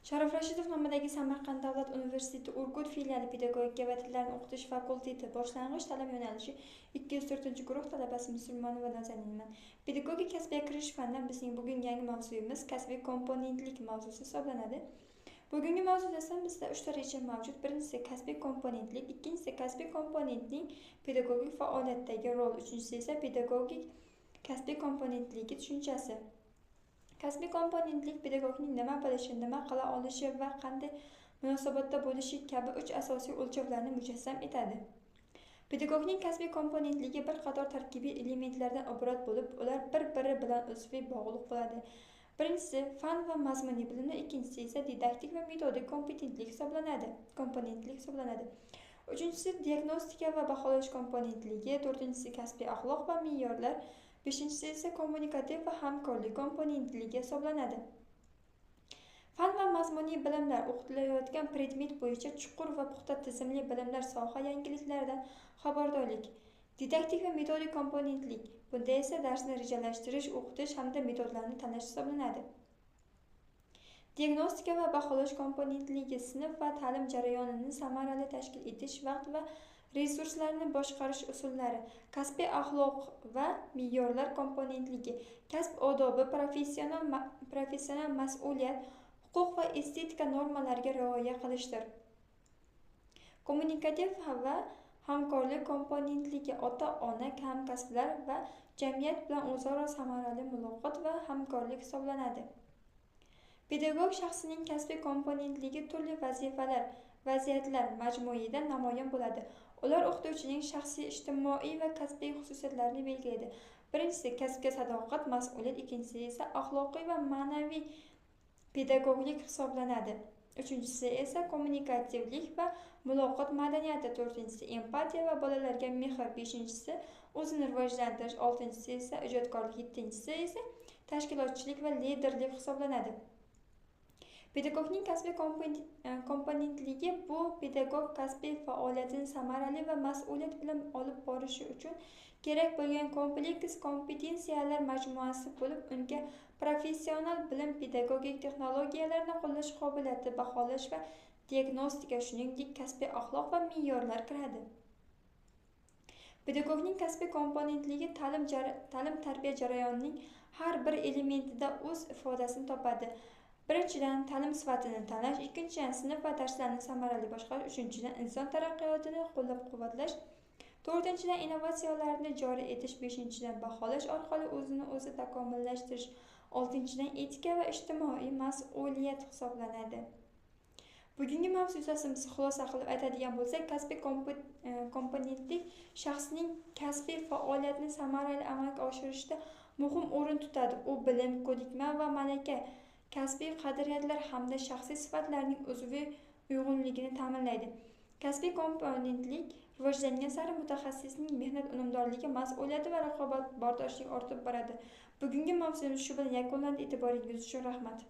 Sharof Rashidov nomidagi Samarqand davlat universiteti Urgut filiali pedagogika va tillarni o'qitish fakulteti boshlang'ich ta'lim yo'nalishi 204-guruh talabasi Musulmonova Nazaninman. Pedagogik kasbga kirish fanidan bizning bugungi yangi mavzuyimiz kasbiy komponentlik mavzusi hisoblanadi. Bugungi mavzuda bizda 3 ta reja mavjud. Birinchisi kasbiy komponentlik, ikkinchisi kasbiy komponentning pedagogik faoliyatdagi rol, uchinchisi esa pedagogik kasbiy komponentligi tushunchasi. Kasbiy komponentlik pedagogning nima bilishi, nima qila olishi va qanday munosabatda bo'lishi kabi 3 asosiy o'lchovlarni mujassam etadi. Pedagogning kasbiy komponentligi bir qator tarkibiy elementlardan iborat bo'lib, ular bir-biri bilan uzviy bog'liq bo'ladi. Birinchisi fan va mazmuniy bilimlar, ikkinchisi esa didaktik va metodik kompetentlik hisoblanadi, komponentlik hisoblanadi. Uchinchisi diagnostika va baholash komponentligi, to'rtinchisi kasbiy axloq va me'yorlar, beshinchisi esa kommunikativ va hamkorlik komponentligi hisoblanadi. Fan va mazmuniy bilimlar o'qitilayotgan predmet bo'yicha chuqur va puxta tizimli bilimlar, soha yangiliklaridan xabardorlik. Didaktik va metodik komponentlik. Bunda esa darsni rejalashtirish, o'qitish hamda metodlarni tanlash hisoblanadi. Diagnostika va baholash komponentligi sinf va ta'lim jarayonini samarali tashkil etish, vaqt va resurslarni boshqarish usullari, kasbiy axloq va me'yorlar komponentligi, kasb odobi, professional mas'uliyat, huquq va estetika normalariga rioya qilishdir. Kommunikativ va hamkorlik komponentligi ota-ona, hamkasblar va jamiyat bilan o'zaro samarali muloqot va hamkorlik hisoblanadi. Pedagog shaxsining kasbiy komponentligi turli vazifalar, vaziyatlar majmuidan namoyon bo'ladi. Ular o'qituvchining shaxsiy, ijtimoiy va kasbiy xususiyatlarini belgilaydi. Birinchisi kasbga sadoqat, mas'uliyat, ikkinchisi esa axloqiy va ma'naviy pedagoglik hisoblanadi. Uchinchisi esa kommunikativlik va muloqot madaniyati, to'rtinchisi empatiya va bolalarga mehr, beshinchisi o'zini rivojlantirish, oltinchisi esa ijodkorlik, yettinchisi esa tashkilotchilik va liderlik hisoblanadi. Pedagogning kasbiy komponentligi bu pedagog kasbiy faoliyatini samarali va mas'uliyat bilan olib borishi uchun kerak bo'lgan kompleks kompetensiyalar majmuasi bo'lib, unga professional bilim, pedagogik texnologiyalarni qo'llash qobiliyati, baholash va diagnostika, shuningdek kasbiy axloq va me'yorlar kiradi. Pedagogning kasbiy komponentligi ta'lim-tarbiya jarayonining har bir elementida o'z ifodasini topadi. Birinchidan, ta'lim sifatini tanlash, ikkinchidan, sinf va darslarni samarali boshqarish, uchinchidan, inson taraqqiyotini qo'llab-quvvatlash, to'rtinchidan, innovatsiyalarni joriy etish, beshinchidan, baholash orqali o'zini o'zi takomillashtirish, oltinchidan, etika va ijtimoiy mas'uliyat hisoblanadi. Bugungi mavzu yuzasidan xulosa qilib aytadigan bo'lsak, kasbiy komponentlik shaxsning kasbiy faoliyatini samarali amalga oshirishda muhim o'rin tutadi. U bilim, ko'nikma va malaka, kasbiy qadriyatlar hamda shaxsiy sifatlarning uzviy uyg'unligini ta'minlaydi. Kasbiy komponentlik rivojlangan sari mutaxassisning mehnat unumdorligi, mas'uliyati va raqobatbardoshligi ortib boradi. Bugungi mavzumiz shu bilan yakunlandi. E'tiboringiz uchun rahmat.